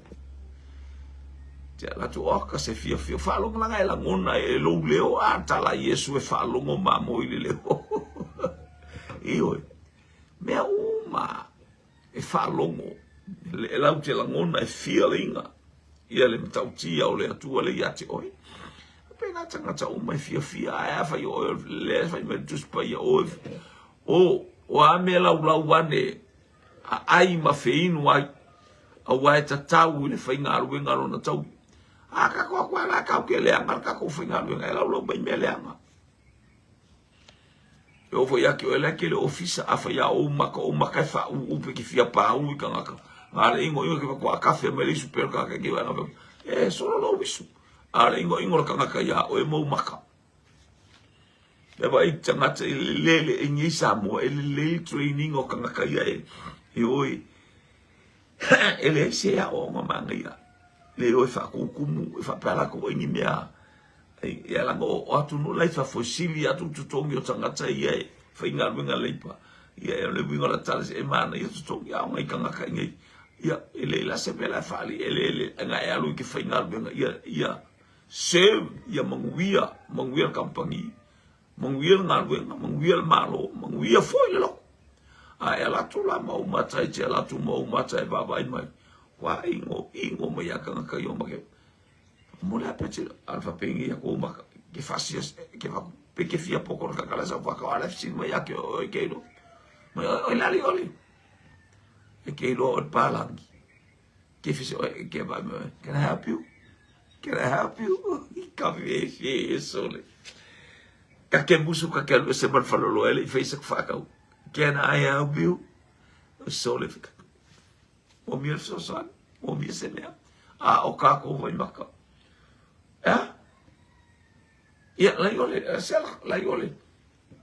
Te ala atu o ka se fiafia faalogolaga e lagona e lou leo a tala Iesu e faalogo mamo i le leo. Ioe. Mea uma e faalogo, e lau te lagona e fia le iga, ia le matautia o le Atua lea ia te oe. Pena tagata uma e fiafia, ae a fai oe, lea fai mai le Tusi Paia, o, o, o a mea laulau ane, a ai ma feinu ai, aua e tatau i le faigaluega lona taui. A kako aku ala kau ke leaga le kakou faigaluega, e laulau mai mea leaga. E oo foi ia te oe la e tele ofisa, afai a ou maka, ou maka e faauu pe ke fia paū i tagata. A le igoigo ke faatoa kafe mai le isu pea o le tagata ke vaega fai, e solo lou isu. A le igoigo le tagata iā oe ma ou maka. E vaai tagata e lele e nei Samoa, e lelei le training o tagata ia e, e o e, e leai se aoaoga manaia. Le o e faakumukumu, e faapea latou ai ni mea Ia laga o atunuu la i fafo e sili atu totogi o tagata ia e faigaluega leipa. Ia o le uiga o la tala e manaia totogi a o nai tagata i nei. Ia e leai la se mea la e faali e le le nga e alu i ke faigaluega ia ia serve ia manuia manuia le kamupani manuia le galuega manuia le Malo manuia foi le lotu. A e ala atu la ma ou mata e te ala atu ma ou mata e vaavaai mai ua ʻino ʻino mai a tagata ia o make Mo le ape te alfa pengi ia ko maka ke fasia ke fa pe ke fia poko ka kala sa fa ka ala sin mai ake o ke ilo mai o lali oli e ke ilo o palangi ke fi o ke va me can I help you can I help you ka fi fi sole ka ke musu ka ke alu se mal falolo ele i face ka fa can I help you sole fi Ua mia le fesoasoani, ua mia se mea, a o kākou waimaka. Ea? Ia, lai ole, se ala, lai ole.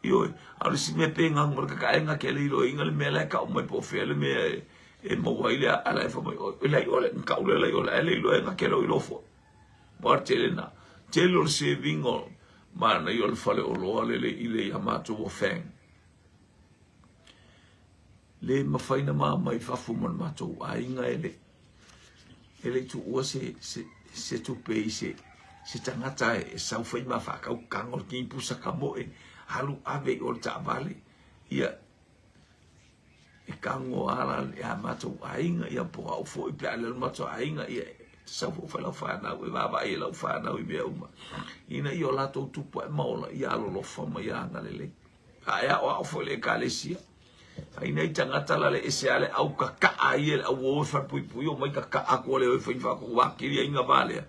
Ioe, a o le isi mea pe ngang ma le kakaenga ke le iloa inga le mea la e kau mai po o fea le mea e, e maua ai le ala e fai mai, oi lai ole, nga kau le lai ole, ae le iloa e nga ke loi lofo. Ua tele na, tele o le saving o manaia o le fale oloa le le i le ia matou o Fang. Le mafai na ma mai fafo ma le matou aiga e le e le tuua se se se tupe i se se tagata e sau fai ma faatau kago le kini pusa kamoe alu ave i o le taavale ia e kago ala ia matou aiga ia po au foi pe a le matou aiga ia e sau foi fai lau fanau e vaavaai e lau fanau i mea uma ina ia o latou tupu ae ma ola ia alolofa ma ia agalelei. A e aoao foi le ekalesia. Ai nei tagata la le ese a le au kaka'a ia le au o e falepuipui o mai kaka'a kua le o e fai whaako wā kiri ai ngā wā lea.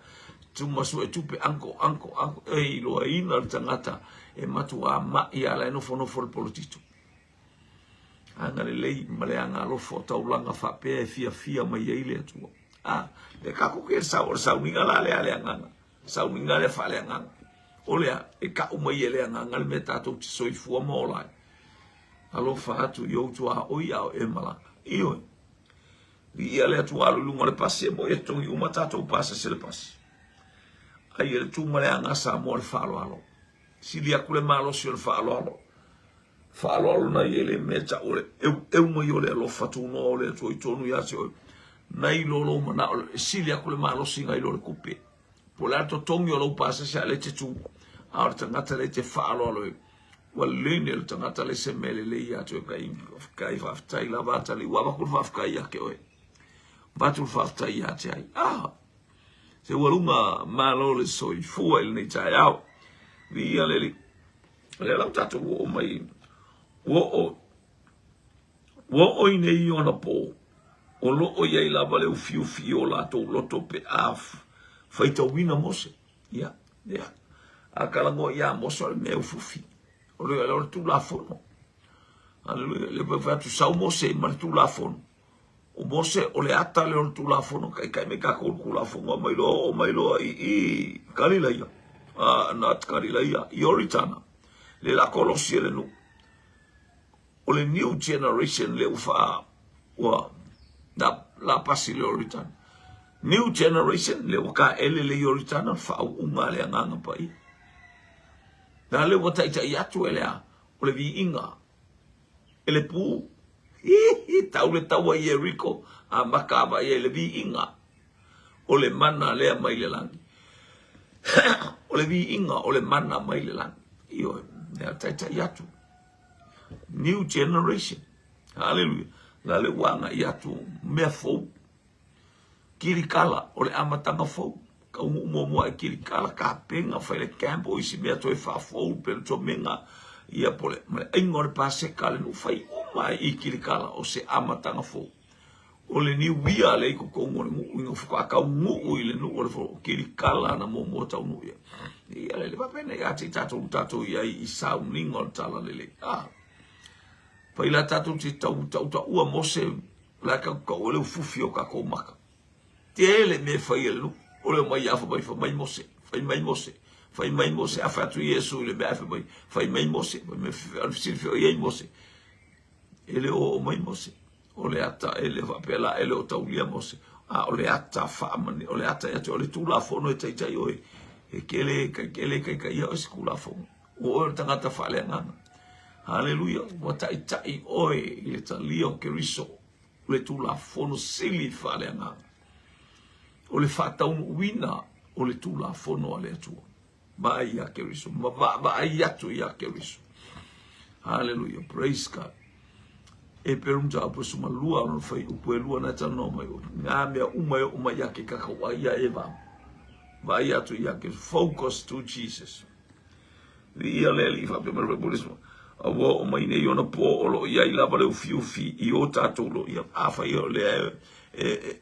Tuma suetupe uncle, uncle, uncle, e iloaina le tagata e matuā ma'i a la e nofonofo le polotito. Agalelei ma le agalofa o taulaga faapea e fiafia mai ai le Atua. A, le kako ke sau, o le sauniga la lea a le agaga. Sauniga lea faaleagaga. O lea, e ka'u mai e le agaga le mea tatou te soifua ma ola ai. Alofa atu i ou tuaoi a o e malaga. Ioe. Viia le Atua alu i luga o le pasi e moe e totogi uma tatou pasese le pasi. Ai e le tu ma le aga Samoa le faaaloalo. Sili atu le malosi o le faaaloalo. Faaaloalo na i e le mea tau o le eueu mai o le alofa tunoa o le Atua i tonu ia te oe. Nai lo lou manao e sili atu le malosi nai lo le kupe. Po o le a le totogi o lou pasese a o lea e te tu, a o le tagata lea e te faaaloalo ai, ua lene le tagata lea se mea lelei ia te oe kai, kai faafetai lava atalii, ua avatu le faafetai ia te oe. Avatu le faafetai ia te ai. Ah! Se ua luga malo le soifua i lenei taeao. Viia le Alii. O lea la ua tatou oo mai, ua oo Ua oo i nei ona pō, o lo o i ai lava le ufiufi i o latou loto pe a faitauina Mose. Ia, ia. A talanoa iā Mose o le mea ufiufi. O le, o le Tulafono. Aleluia. Le pe fai atu sau Mose ma le Tulafono. O Mose o le ata lea o le Tulafono, taitai mai tatou i le Tulafono, mai loa oo mai loa i i Kalilaia. Ah, not Kalilaia, Ioritana. Le la kolosi e le nuu. O le new generation lea ua faa ua na la pasi le Ioritana. New generation lea ua taele le Ioritana faauuga a le Agaga Paia. Na lea ua taitai atu e le a o le viiga e le pu hi tau le taua i Ieriko a maka avaai ai le viiga o le mana lea mai le lagi. O le viiga o le mana mai le lagi. Ioe, lea taitai atu. New generation. Hallelujah. La le ua agai atu mea fou. Kilikala, o le amataga fou. Taunuu muamua i Kilikala, kapena, fai le camp, o isi mea toe faafou, pe le tomega, ia po le, ma le aiga o le Paseka, le nuu fai uma i Kilikala, o se amataga fou. O le niuia lea i totonu o le nuu ina faatoa taunuu i le nuu o le o Kilikala na muamua taunuu i ai. Ia le faapena ia te i tatou tatou i ai i sauniga o le talalelei. Ah. Fai la tatou te tau tautaua Mose la ka kau le ufufi o tatou maka. Tele me fai e le nuu. O le mai afa mai fai mai Mose, fai mai Mose, fai mai Mose, a fai atu Iesu i le mea fai mai, fai mai Mose, fai mai, fai mai Mose. E le o oo mai Mose. O le ata e le faapea la e le o taulia Mose, a o le ata faamani, o le ata ia te oe, o le Tulafono e taitai oe, e ke le, e le taitaia oe se Tulafono. Ua oe o le tagata faaleagaga. Haleluia, ua taitai oe i le talia o Keriso, o le Tulafono sili faaleagaga. O le faataunuuina o le Tulafono a le Atua. Vaai ia Keriso, ma vaavaai atu ia Keriso. Haleluia, praise God. E peru mataupu e sumalua ona fai upu e lua na talanoa mai o ngā mea uma e oo mai ia ke kakau ai ia Eva. Vaai atu ia ke focus to Jesus. Viia le Alii faapea mai le Buddhism. A ua oo mai nei ona pō o lo o i ai lava le ufiufi i o tatou lo ia. Afai o lea e, e,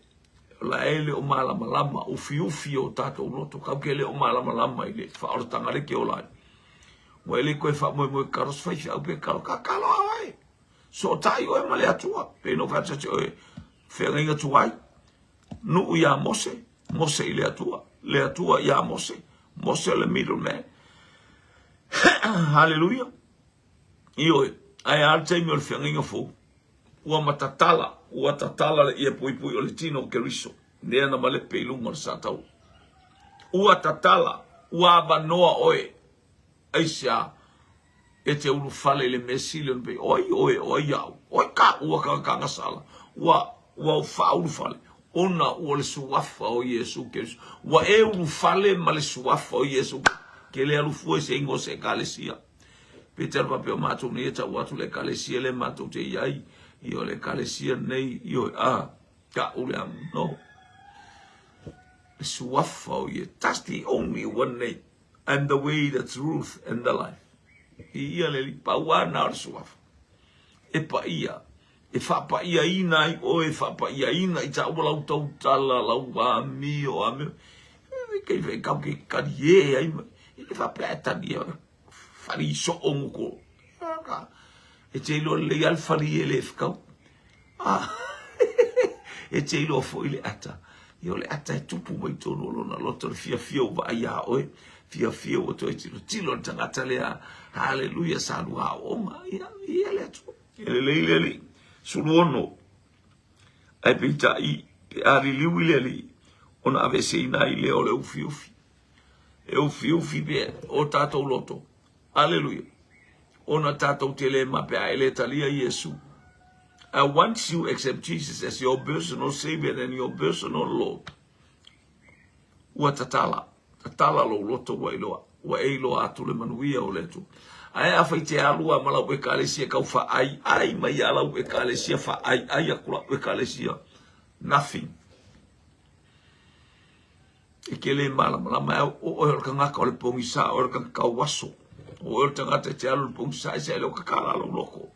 La e le o malamalama, ufiufi o tatou loto, kau ke le o malamalama i le faaolataga le ke ola ai. Ua e le koe faamoemoe kalo se faifeau pe kalo, ka kalo a oe. Sootai oe ma le Atua, pe no fai atu oe, feagaiga tuai, nuu iā Mose, Mose i le Atua, le Atua iā Mose, Mose o le middleman. Hallelujah. Ioe, ae a le taimi o le feagaiga fou, Ua matatala, ua tatala le ie puipui o le tino o Keriso, lea na malepe i luga o le sataua. Ua tatala, ua avanoa oe, aisea e te ulufale i le mea sili ona pei, o ai oe, o ai au, o ai ka ua kagakagasala, ua, ua faaulufale, ona ua le suafa o Iesu Keriso. Ua e ulufale ma le suafa o Iesu, ke le alu fua i se igoa o se ekalesia. Petera faapea, o matou nei e tau atu le ekalesia lea matou te i ai, ia o le ekalesia nei, ioe, a, ta'u le amo, no. Le suafa o ia, that's the only one name, I'm the way, the truth and the life. I ia le li, pau a na o le suafa. E paia, e faapaiaina ai oe, e faapaiaina i ta'u lau tautala, lau amio, amio. Ke kau ke talie ai ma. E le faapea e talie fali soo nguko. E te iloa lelei lava le fali e le fekau. Ah, e te iloa foi le ata. Ia o le ata e tupu mai tonu o lona loto le fiafia ua vaai iā oe, fiafia ua toe tilotilo le tagata lea. Haleluia, sa lua aoaoga. Ia, ia le Atua. E lelei le Alii. 16. Ae peitai, pe a liliu i le Alii, ona aveeseina ai lea o le ufiufi. E ufiufi pe o tatou loto. Aleluia. Ona tatou te le ma pe a e le talia Iesu. And once you accept Jesus as your personal savior and your personal Lord, ua tatala, tatala lou loto ua iloa, ua e iloa atu le manuia o le Atua. Ae afai te alu lava ma lau ekalesia kau faaiai mai ia lau ekalesia, faaiai aku lau ekalesia, nothing. E ke le malamalama e au, o oe o le tagata o le pogisa, o oe o le tagata tauaso, o oe o le tagata e te alu i le pogisa, e se le o tatala lou loko.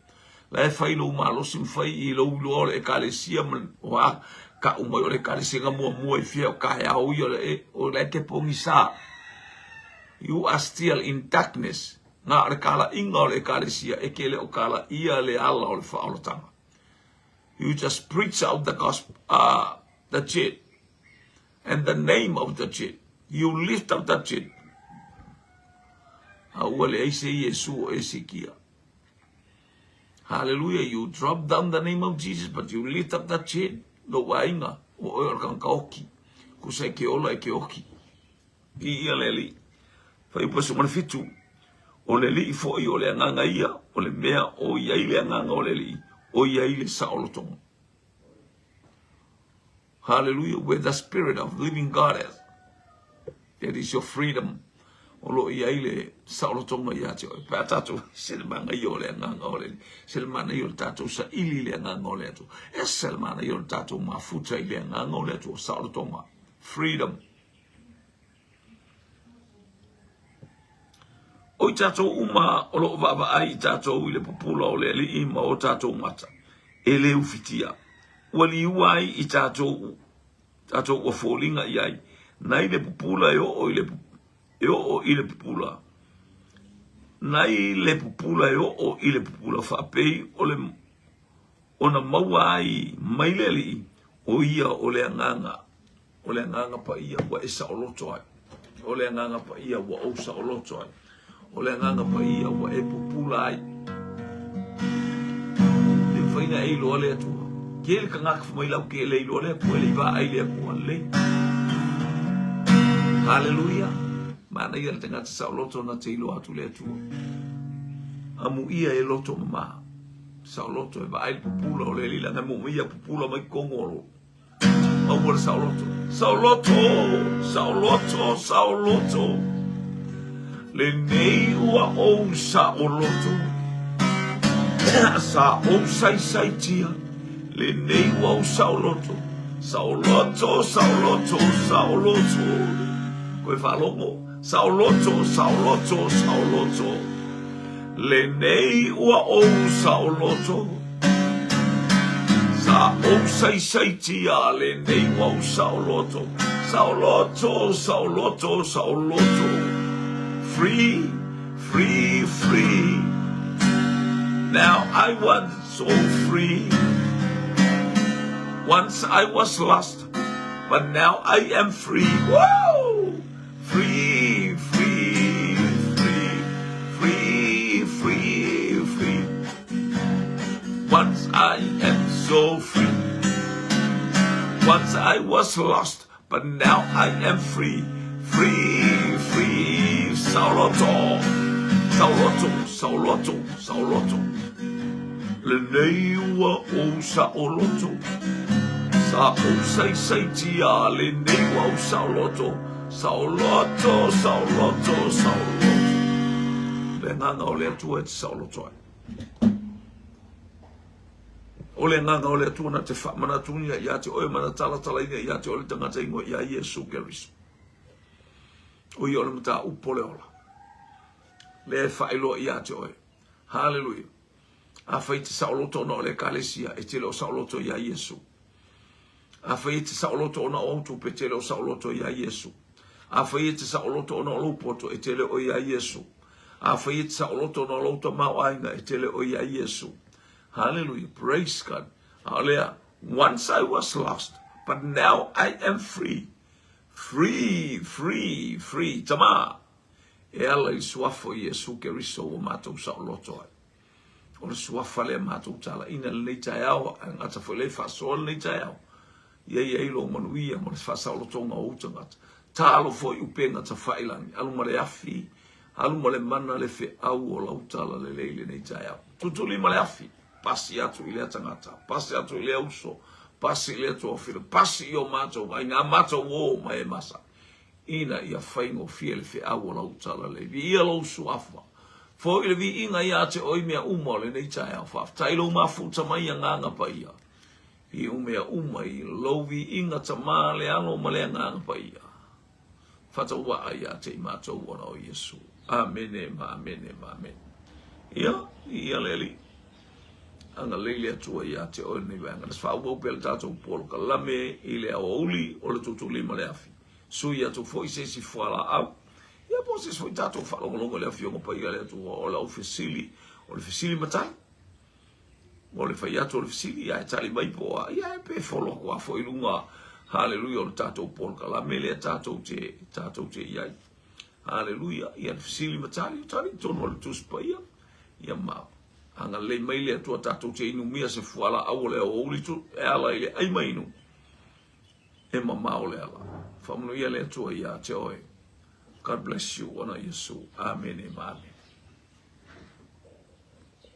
La e fai lou malosi ma fai i lou iloa o le ekalesia ma o a kau mai o le ekalesia na muamua i fea o taeao ia o la e te pogisa. You are still in darkness. Na o le talaiga o le ekalesia e ke le o talaia le ala o le faaolataga. You just preach out the gospel, the church. And the name of the church. You lift up the church. A ua leai se Iesu o e sikia. Hallelujah. You drop down the name of Jesus, but you lift up the church. Lou aiga, o oe o le tagata oki. Kusa e ke ola e ke oki. I ia le alii. Fuaiupu 17. O le alii foi o le agaga ia, o le mea o i ai le agaga o le alii, o i ai le saolotoga. Hallelujah, where the spirit of living God is, that is your freedom. O lo o i ai le saolotoga ia te oe. Pe a tātou se le manaia o le agaga o le, se le manaia o le tātou saili i le agaga o le Atua. E se le manaia o le tātou mafuta i le agaga o le Atua, saolotoga, freedom. O i tatou uma o lo o vaavaai i tatou i le pupula o le Alii ma o tatou mata, e le ufitia. Ua liua ai i tatou, tatou ua foliga i ai, nai le pupula e oo i le, e oo i le pupula, nai le pupula e oo i le pupula faapei o le ona maua ai mai le Alii, o ia o le agaga O le Agaga Paia ua e saoloto ai. O le Agaga Paia ua ou saoloto ai. O le Agaga Paia ua e pupula ai. Le mafai ona e iloa le Atua. Ke le tagata fai mai lau ke le iloa le Atua, e le i vaai le Atua lelei. Haleluia. Manaia le tagata saoloto na te iloa atu le Atua. Amuia e loto mama. Saoloto e vaai le pupula o le alii leaga e moomia pupula mai totonu o lou Maua le saoloto. Saoloto, saoloto, saoloto. Lenei ua ou saoloto. Sa ou saisaitia. Lenei ua ou saoloto. Saoloto, saoloto, saoloto. Koe faalogo. Saoloto, saoloto, saoloto. Lenei ua ou saoloto. Sa ou saisaitia lenei ua ou saoloto. Saoloto, saoloto, saoloto. Free, free, free. Now I was so free. Once I was lost, but now I am free. Woo! Free, free, free, free, free, free. Once I am so free. Once I was lost, but now I am free. Free, free, saoloto, saoloto, saoloto, saoloto. Lenei ua ou saoloto, sa ou saisaitia, lenei ua ou saoloto, saoloto, saoloto, saoloto. Le agaga o le Atua e te saoloto ai. O le agaga o le Atua na te faamanatuina ia te oe ma na talatalaina ia te oe le tagata ingoa ia Iesu Keriso. O ia o le mataupu o le ola. Lea e faailoa ia te oe. Haleluia. Afai e te saoloto ona o le ekalesia, e te le o saoloto iā Iesu. Afai e te saoloto ona o au tupe, e te le o saoloto iā Iesu. Afai e te saoloto ona o lou poto, e te le o iā Iesu. Afai e te saoloto ona o lou tamaoaiga, e te le o iā Iesu. Hallelujah, praise God. A o lea, once I was lost, but now I am free. Free, free, free. Tama, e ala i le suafa o Iesu Keriso ua matou saoloto ai. O le suafa lea matou talaiina lenei taeao, ae gata foi lea i faasoa lenei taeao. Ia i ai lou manuia ma le faasaolotoga o ou tagata. Talo foi upega tafailangi, alu ma le afi, alu ma le mana le feau o lau tala lelei i lenei taeao. Tutuli ma le afi, pasi atu i lea tagata, pasi atu i lea uso, pasi i lea tuafilo, pasi i o matou aiga, a matou o ma e masa, ina ia faigofie le feau o lau tala lelei. Viia lou suafa. Foi le viiga ia te oe i mea uma o lenei taeao. Faafetai i lou mafuta mai Agaga Paia. I u mea uma i lou viiga Tama le Alo ma le Agaga Paia. Faatauaa ia te i matou ona o Iesu. Amene ma amene ma amene. Ia, viia le Alii. Agalelei le Atua ia te oe lenei vaega. Na faaauau pea le tatou polokalame i le aoauli o le tuutuulima le afi. Sui atu foi se isi fualaau. Ia po o se isi foi tatou faalogologo i le Afioga Paia a le Atua. O lau fesili, o le fesili matai. O le fai atu o le fesili, ae tali mai po o a, ia pe folo atu lava foi i luga, haleluia, o le tatou polokalame lea tatou te, tatou te i ai. Haleluia, ia le fesili ma tali, tali i totonu o le Tusi Paia, ia ma agalelei mai le Atua tatou te inumia se fualaau o le aoauli tu, e ala i le ai ma inu, e mamao le ala. Faamanuia le Atua ia te oe. God bless you, ona Iesu. Amene ma amene.